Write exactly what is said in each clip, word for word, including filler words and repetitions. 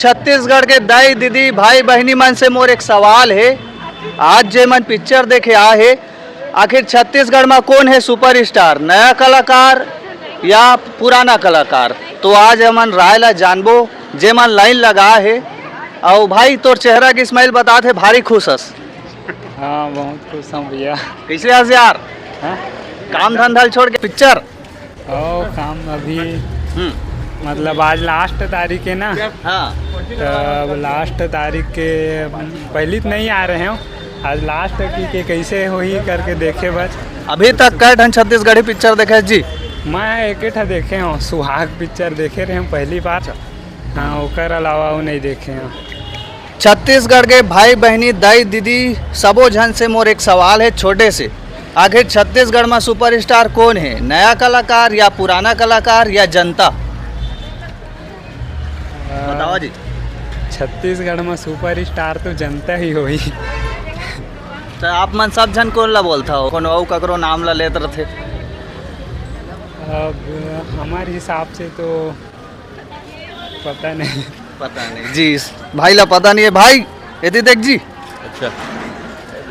छत्तीसगढ़ के दाई दीदी भाई बहिनी मन से मोर एक सवाल हे। आज जे मन पिक्चर देखे आए हे, आखिर छत्तीसगढ़ म कोन हे सुपरस्टार, नया कलाकार या पुराना कलाकार? तो आज हमन राय ला जानबो, जे मन लाइन लगा हे। अउ भाई, तोर चेहरा के स्माइल बतात हे भारी खुश हस। हाँ, बहुत खुश हूँ भैया। कैसे हस यार? हाँ? काम धंधा ल छोड़ के पिक्चर? ओ, काम अभी हम्म। मतलब आज लास्ट तारीख है ना। हाँ। तो अब लास्ट तारीख के पहली तो नहीं आ रहे हो, आज लास्ट की के कैसे होही करके देखे बस। अभी तक कै ठन छत्तीसगढ़ी पिक्चर देखे जी? मैं एक ठा देखे हूँ, सुहाग पिक्चर देखे रहे हूँ पहली बार। हाँ, ओकर अलावा वो नहीं देखे हूँ। छत्तीसगढ़ के भाई बहिनी, दाई दीदी, सबो झन से मोर एक सवाल हे छोटे से, आखिर छत्तीसगढ़ म सुपरस्टार कोन हे, नया कलाकार या पुराना कलाकार या जनता? बतावा जी। छत्तीसगढ़ म सुपरस्टार तो जनता ही होही। तो आप मन सब झन कोन ला बोलथव, कोनो अउ ककरो नाम ला लेत रथे? अब हमारे हिसाब से तो पता नहीं। पता नहीं जी, इस भाई ला पता नहीं है। भाई, एती देख जी। अच्छा।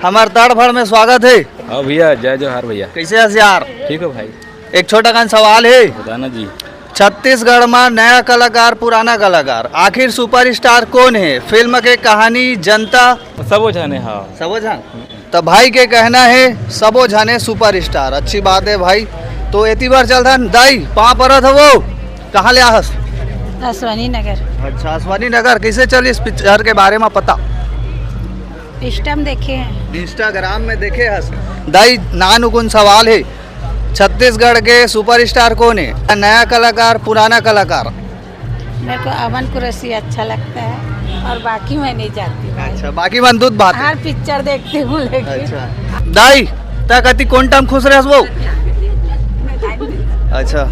हमार तड़फड़ में स्वागत है। हाँ भैया, जय जोहार भैया। कैसे हस यार? ठीक हो भाई? एक छोटा कन सवाल है। बताना जी। छत्तीसगढ़ में नया कलाकार, पुराना कलाकार, आखिर सुपरस्टार कौन है? फिल्म के कहानी, जनता? सबो झन है, हाँ। सबो झन? त भाई के कहना है, सबो झने सुपरस्टार। अच्छी बात है भाई। तो एती बार चल धन दाई, पाँव परत हवो। कहाँ ले आहस? अश्वनी नगर। अच्छा, अश्वनी नगर। कैसे चलिस पिक्चर के बारे में पता? इंस्टा में देखे हैं। इंस्टाग्राम में देखे हस। दाई, नानुकुन सवाल है, छत्तीसगढ़ के सुपरस्टार कौन है? नया कलाकार, पुराना कलाकार? मेरे को अमन कुरैशी अच्छा लगता है और बाकी मैं नहीं जानती भाई। अच्छा, बाकी मन दूध भात है। हर पिक्चर देखती हूँ लेकिन। अच्छा। दाई, त कति कोन टाइम खुश रहस वो? अच्छा।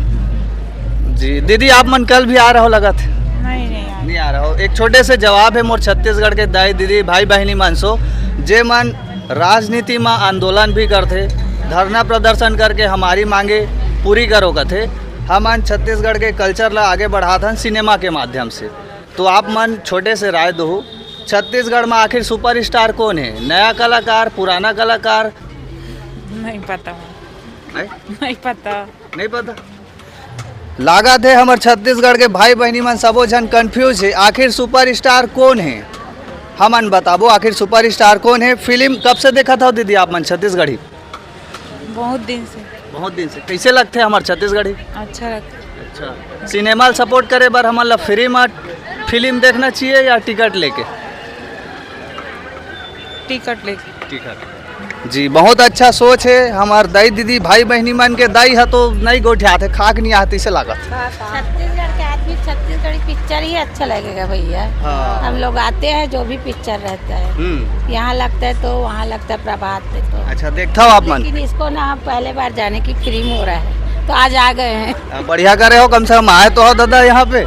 जी, दीदी, आप मन कल भी आ रहो लगत? नहीं, नहीं आ नहीं आ रहो। एक छोटे से जवाब है मोर छत्तीसगढ़ के दाई, दीदी, भाई, बहिनी मन सो, जे मन राजनीति म आंदोलन भी करथे, धरना प्रदर्शन करके हमारी मांगे पूरी करो कथे। हमन छत्तीसगढ़ के कल्चर ला आगे बढ़ाथन सिनेमा के माध्यम से। तो आप मन छोटे से राय दो, छत्तीसगढ़ में आखिर सुपरस्टार कौन है? नया कलाकार, पुराना कलाकार? नहीं पता। नहीं? नहीं पता। नहीं पता। लागत है हमर छत्तीसगढ़ के भाई बहिनी मन सबो झन कंफ्यूज है, आखिर सुपरस्टार कौन है? हमन बताबो आखिर सुपरस्टार कौन है। फिल्म कब से देखत हव दीदी आप मन छत्तीसगढ़ी? बहुत दिन से। बहुत दिन से। कैसे लगथे हमर छत्तीसगढ़ी? अच्छा लगथे। अच्छा। सिनेमा ल सपोर्ट करे बर हमन ला फ्री में फिल्म देखना चाहिए या टिकट लेके? टिकट लेके। टिकट। जी, बहुत अच्छा सोच है हमार दाई दीदी भाई बहिनी मन के। दाई ह तो नहीं गोठियाथे, खाक नहीं आते से लागत। छत्तीसगढ़ के आदमी छत्तीसगढ़ी पिक्चर ही अच्छा लगेगा भैया। हाँ। हम लोग आते हैं, जो भी पिक्चर रहता है, हम्म। यहाँ लगता है तो वहाँ लगता है, प्रभात पे तो। अच्छा, देखता हो आप मन? लेकिन इसको ना हम पहले बार जाने की फ्री में हो रहा है, तो आज आ गए हैं। आ, बढ़िया करे हो, कम से कम आए तो हो दादा यहाँ पे।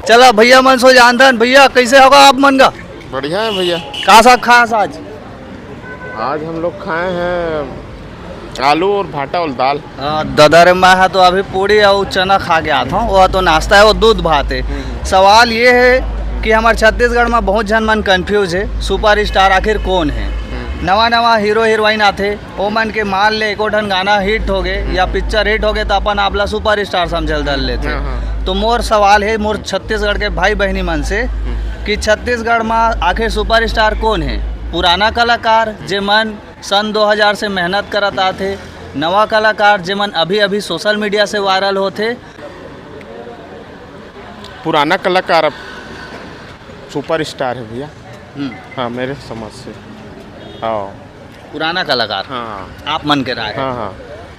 चला भैया मन सो जानथन। भैया, कैसे होगा आप मन का? बढ़िया है भैया। का साग खास आज? आज हम लोग खाए हैं आलू और भाटा और दाल। हाँ, दादा रे, मैं हा तो अभी पूड़ी और चना खा के आत हूँ, वो तो नाश्ता है, वो दूध भात है। हम्म। सवाल ये है कि हमारे छत्तीसगढ़ में बहुत झन मन कंफ्यूज है, सुपरस्टार आखिर कौन है? हम्म। नवा नवा हीरो हीरोइन आथे, ओ मन के मान ले एको ठन गाना हिट हो गए या पिक्चर हिट हो गए, तो अपन आपला सुपरस्टार समझल धर लेथे। हाँ, हाँ। तो मोर सवाल है मोर छत्तीसगढ़ के भाई बहिनी मन से हम्म। कि छत्तीसगढ़ में आखिर सुपरस्टार कौन है? पुराना कलाकार, जे मन सन दो हज़ार से मेहनत करत आथे, नवा कलाकार, जे मन अभी-अभी सोशल मीडिया से वायरल होथे। पुराना कलाकार अब सुपरस्टार है भैया। हम्म। हाँ, मेरे समझ से। हाँ। पुराना कलाकार। हाँ। आप मन के राय। हाँ, हाँ।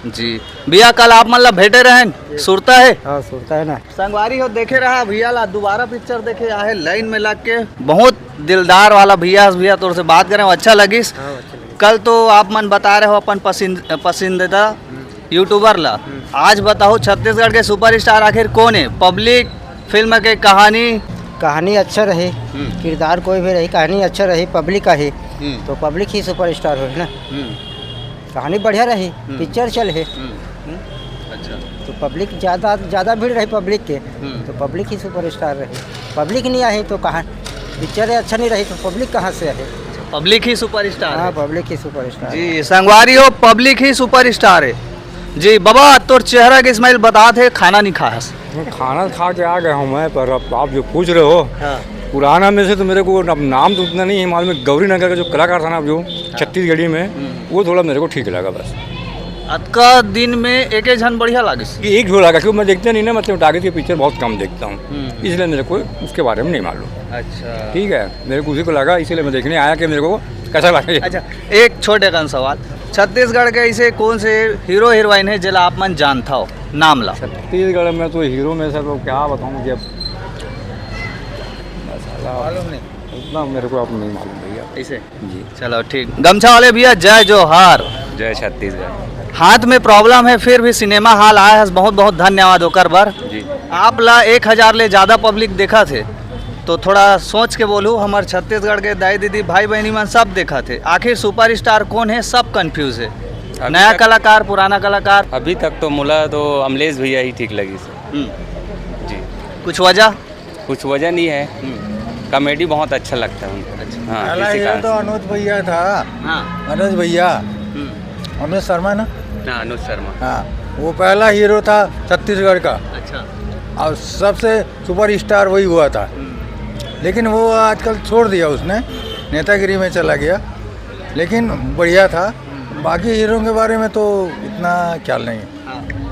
जी। भैया, कल आप मन ला भेटे रहन, सुरता है? हाँ, सुरता है ना। संगवारी हो, देखे रहा भैया ला, दोबारा पिक्चर देखे आहे लाइन में लग के। बहुत दिलदार वाला भैया, भैया तोर से बात करें, अच्छा लगिस। हाँ, अच्छा लगिस। कल तो आप मन बता रहे हो अपन पसंद, पसंदीदा यूट्यूबर ला। हम्म। आज बताओ, छत्तीसगढ़ के सुपरस्टार आखिर कौन है? पब्लिक, फिल्म के कहानी? कहानी अच्छा रही, हम्म। किरदार कोई भी रही, कहानी अच्छा रही, पब्लिक का ही, हम्म। तो पब्लिक ही सुपरस्टार हो, है ना? हम्म। कहानी बढ़िया रही, हम्म। पिक्चर चल है। हम्म। हम्म। अच्छा। तो पब्लिक ज़्यादा, ज़्यादा भीड़ रही पब्लिक के, हम्म। तो पब्लिक ही सुपरस्टार रही। पब्लिक नहीं आई तो कहाँ, पिक्चर अच्छा नहीं रही तो पब्लिक कहाँ से आए? पब्लिक ही सुपरस्टार हाँ, है। पब्लिक ही सुपरस्टार है। जी, संगवारी हो, पब्लिक ही सुपरस्टार है। जी बाबा, तोर चेहरा के स्माइल बतात हे, खाना नहीं खाहस। खाना खा के आ गया हूँ मैं, पर अब आप जो पूछ रहे हो, हाँ। पुराना में से तो मेरे को अब नाम तो उतना नहीं है मालूम है। गौरी नगर का जो कलाकार था ना, जो हाँ। छत्तीसगढ़ी में, हम्म। वो थोड़ा मेरे को ठीक लगा बस। अतका दिन में एक एक झन बढ़िया लागिस। ये एक झोला का, क्यों मैं देखता नहीं ना, मतलब टाकीज के पिक्चर बहुत कम देखता हूँ, हम्म। इसलिए मेरे को उसके बारे में नहीं मालूम। अच्छा। ठीक है, मेरे को उसी को लगा, इसीलिए मैं देखने आया कि मेरे को कैसा लगा। अच्छा, एक छोटे कन सवाल, छत्तीसगढ़ के ऐसे कौन से हीरो हीरोइन है जेला आप मन जानता हो, नाम ला? छत्तीसगढ़ में तो हीरो में से तो क्या बताऊँ, जब मालूम नहीं। उतना मेरे को अब नहीं मालूम भैया। ऐसे? जी। चलो ठीक, गमछा वाले भैया, जय जोहार। जय छत्तीसगढ़। हाथ में प्रॉब्लम है, फिर भी सिनेमा हॉल आए हस, बहुत बहुत धन्यवाद ओकर बर। जी। आप ला एक हजार ले ज्यादा पब्लिक देखा थे, तो थोड़ा सोच के बोलू, हमर छत्तीसगढ़ के दाई दीदी भाई बहनी मन सब देखा थे, आखिर सुपरस्टार कौन है, सब कंफ्यूज है। अभी नया तक कलाकार, पुराना कलाकार। अभी तक तो मोला तो अमलेश भैया ही ठीक लगी सर। हम्म। जी। कुछ वजह? कुछ वजह नहीं है। हम्म। कॉमेडी बहुत अच्छा लगता है उनका। अच्छा। हाँ, पहला किसी हीरो का तो अनुज भैया था। हाँ। अनुज भैया। हम्म। अनुज शर्मा ना? हाँ, अनुज शर्मा। हाँ, वो पहला हीरो था छत्तीसगढ़ का। अच्छा। और सबसे सुपरस्टार वही हुआ था। हम्म। लेकिन वो आजकल छोड़ दिया उसने, नेतागिरी में चला गया। लेकिन बढ़िया था। हम्म। बाकी हीरो के बारे में तो इतना ख्याल नहीं है।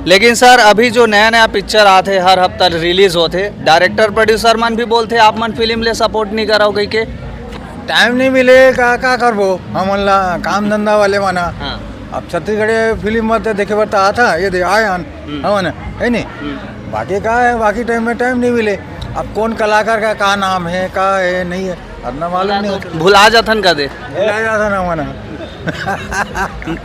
लेकिन सर, अभी जो नया नया पिक्चर आथे, हर हफ्ता रिलीज होथे, डायरेक्टर प्रोड्यूसर मन भी बोलथे आप मन फिल्म ले सपोर्ट नहीं करव कहिके। टाइम नहीं मिले, का, का करबो हमन ला, काम धंधा वाले मन ह। हाँ। अब छत्तीसगढ़ी फिल्म म तो देखे बर तो आता, ये दे आए हन, हम्म। हमन, है नहीं? हम्म। बाकी का है, बाकी टाइम में टाइम नहीं मिले। अब कौन कलाकार का का नाम है, का है, नहीं है, अतना मालूम नहीं होता। भुला जाथन का दे। भुला जाथन हमन।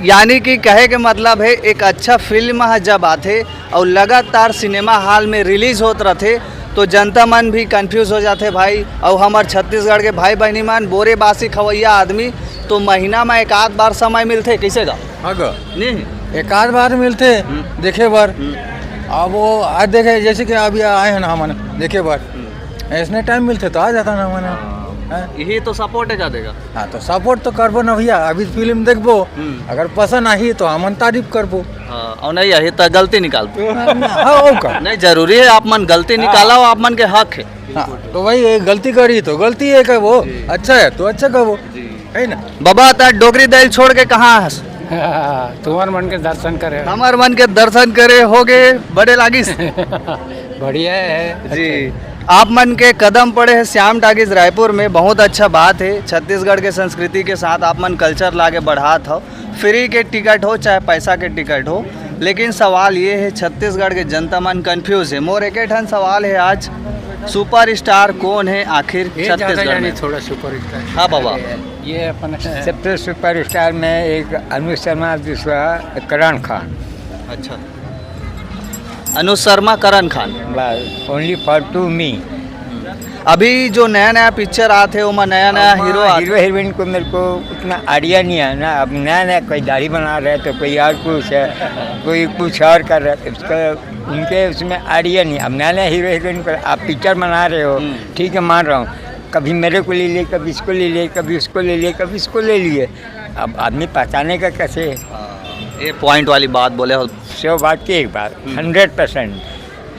यानी कि कहे के मतलब है, एक अच्छा फिल्म ह जब आथे और लगातार सिनेमा हॉल में रिलीज होत रथे, तो जनता मन भी कंफ्यूज हो जाथे भाई। और हमर छत्तीसगढ़ के भाई बहनी मन, बोरे बासी खवैया आदमी, तो महीना में एक आध बार समय मिलथे, कैसे गा? हाँ गा। नहीं। एक आध बार मिलथे हम्म। देखे बर। हम्म। अब वो आज देखे, जैसे कि अभी आए हैं ना हमन देखे बर, हम्म। ऐसने टाइम मिलथे तो आ जाता ना हमन। हाँ। हैं? यही तो सपोर्ट है का देगा। हाँ, तो सपोर्ट तो करबो ना भैया, अभी फिल्म देखबो, हम्म। अगर पसंद आही तो हमन तारीफ करबो। हाँ, और नहीं आही तो गलती निकालबो। हाँ, और का? नहीं, जरूरी है आप मन गलती हाँ। निकाला, आप मन के हक है। हाँ, तो भाई ये गलती करी तो गलती है का वो, जी। अच्छा है तो अच्छा का वो, जी। है ना? बाबा, त डोकरी दइल छोड़ के कहाँ हस? तुम्हार मन के दर्शन करे। हमर मन के दर्शन करे होगे, बड़े लागिस। बढ़िया है। जी, आप मन के कदम पड़े हैं श्याम टाकीज रायपुर में, बहुत अच्छा बात है। छत्तीसगढ़ के संस्कृति के साथ आप मन कल्चर लागे बढ़ात हो, फ्री के टिकट हो चाहे पैसा के टिकट हो, लेकिन सवाल ये है, छत्तीसगढ़ के जनता मन कंफ्यूज है। मोर एक ठन सवाल है आज, सुपरस्टार कौन है आखिर ये ज़्यादा छत्तीसगढ़ जानी में? थोड़ा सुपरस्टार। हाँ बाबा। ये अपन सबसे सुपरस्टार में एक अनुज शर्मा, दूसरा करण खान। अच्छा, अनुज शर्मा, करण खान। बस, only for to me। अभी जो नया नया पिक्चर आथे, ओमा नया नया अब हीरो आथे। हीरो हीरोइन को मेरे को उतना आइडिया नहीं है ना। अब नया नया कोई दाढ़ी बना रहा है तो कोई और कुछ है, कोई कुछ और कर रहा है, उसका उनके उसमें आइडिया नहीं। अब नया नया हीरो हीरोइन को आप पिक्चर बना रहे हो, हम्म। ठीक है, मान रहा हूँ, कभी मेरे को ले लिए, कभी इसको ले लिए, कभी उसको ले लिए, कभी इसको ले लिए। अब आदमी पहचानेगा कैसे? हाँ, ये पॉइंट वाली बात बोले हो। सौ बात की एक बात, हम्म। Hundred percent.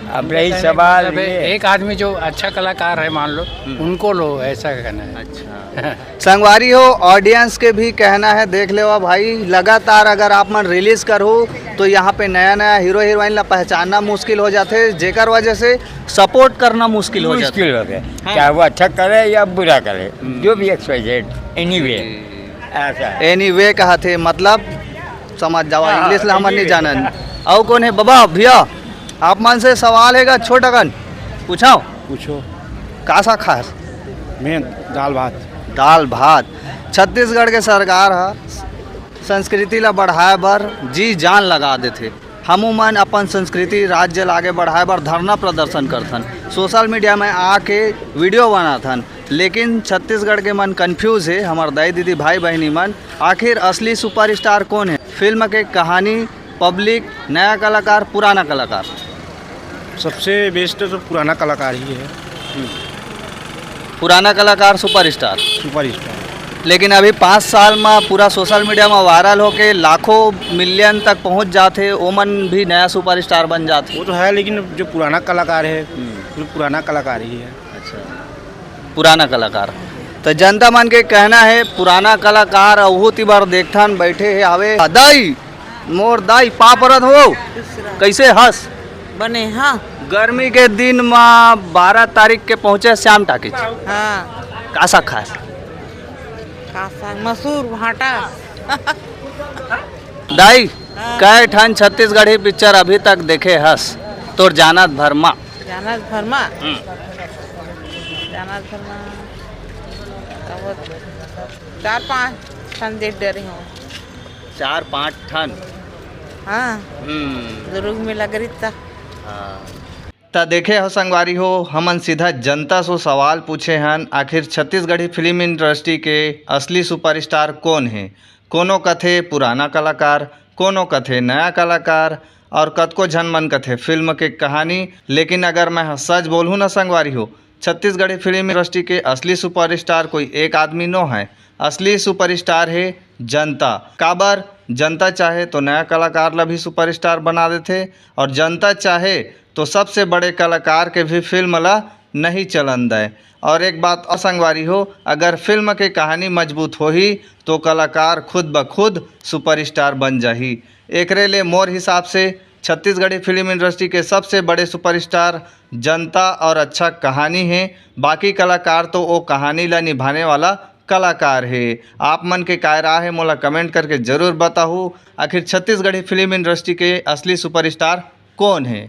अब रही सवाल मतलब ये एक आदमी जो अच्छा कलाकार है, मान लो, हम्म। उनको लो, ऐसा कहना है। अच्छा। संगवारी हो, ऑडियंस के भी कहना है, देख लेवा भाई, लगातार अगर आप मन रिलीज करहू तो यहाँ पे नया नया हीरो हीरोइन ला पहचानना मुश्किल हो जाथे, जेकर वजह से सपोर्ट करना मुश्किल हो जाथे। मुश्किल हो गया। हाँ। चाहे वो अच्छा करे या बुरा करे, हम्म। जो भी एक्स वाई जेड, एनीवे। जी। ऐसा है। एनीवे कहा थे, मतलब समझ जावा, हाँ, इंग्लिश ला हमन नहीं एनीवे। जानन। अउ कौन है बाबा, भैया, आप मन से सवाल है का, छोटा कन पूछाओ। पूछो। का सा खास? मैं दाल भात। दाल भात। छत्तीसगढ़ के सरकार ह संस्कृति ला बढ़ाए बर जी जान लगा देथे। हमू मन अपन संस्कृति राज्य ला आगे बढ़ाए बर धरना प्रदर्शन करथन, सोशल मीडिया में आके वीडियो बनाथन, लेकिन छत्तीसगढ़ के मन कंफ्यूज हे, हमर दाई दीदी भाई बहिनी मन, आखिर असली सुपरस्टार कौन है? फिल्म के कहानी पब्लिक, नया कलाकार, पुराना कलाकार? सबसे बेस्ट तो पुराना कलाकार ही है। पुराना कलाकार सुपरस्टार। सुपरस्टार। लेकिन अभी पाँच साल में पूरा सोशल मीडिया में वायरल होके लाखों मिलियन तक पहुंच जाते, ओमन भी नया सुपरस्टार बन जाते। वो तो है, लेकिन जो पुराना कलाकार है, वो पुराना कलाकार ही है। पुराना कलाकार। तो जनता मन के कहना है, पुराना कलाकार अहू ती बर देखथन बैठे हे। आवे दाई, मोर दाई, पाँव परत हो, कैसे हस? बने, हाँ। गर्मी के दिन में बारह तारीख के पहुंचे श्याम टाकीज, हाँ। का सा खास? का साग, मसूर, भाटा। दाई, कै ठन छत्तीसगढ़ी पिक्चर अभी तक देखे हस तोर जानत भर मा? जानत भर मा? जानत भर मा। अब चार पाँच ठन देख डरे हूँ। चार पाँच ठन। हाँ। हम्म। दुर्ग में लग रही था। त देखे हो संगवारी हो, हमन सीधा जनता से सवाल पूछे हन, आखिर छत्तीसगढ़ी फिल्म इंडस्ट्री के असली सुपरस्टार कोन हे? कोनो कथे पुराना कलाकार, कोनो कथे नया कलाकार, और कतको झन मन कथे फिल्म के कहानी। लेकिन अगर मैं ह सच बोलहूँ ना संगवारी हो, छत्तीसगढ़ी फिल्म इंडस्ट्री के असली सुपरस्टार कोई एक आदमी नो है, असली सुपरस्टार हे जनता। काबर? जनता चाहे तो नया कलाकार ला भी सुपरस्टार बना देथे, और जनता चाहे तो सबसे बड़े कलाकार के भी फिल्म ला नहीं चलन दे। और एक बात और संगवारी हो, अगर फिल्म के कहानी मजबूत होही तो कलाकार खुद ब खुद सुपरस्टार बन जाही। एकरे ले मोर हिसाब से छत्तीसगढ़ी फिल्म इंडस्ट्री के सबसे बड़े सुपरस्टार जनता और अच्छा कहानी हे। बाकी कलाकार तो वो कहानी ला निभाने वाला कलाकार हे। आप मन के काय राय हे, मोला कमेंट करके जरूर बताहू। आखिर छत्तीसगढ़ी फिल्म इंडस्ट्री के असली सुपरस्टार कोन हे?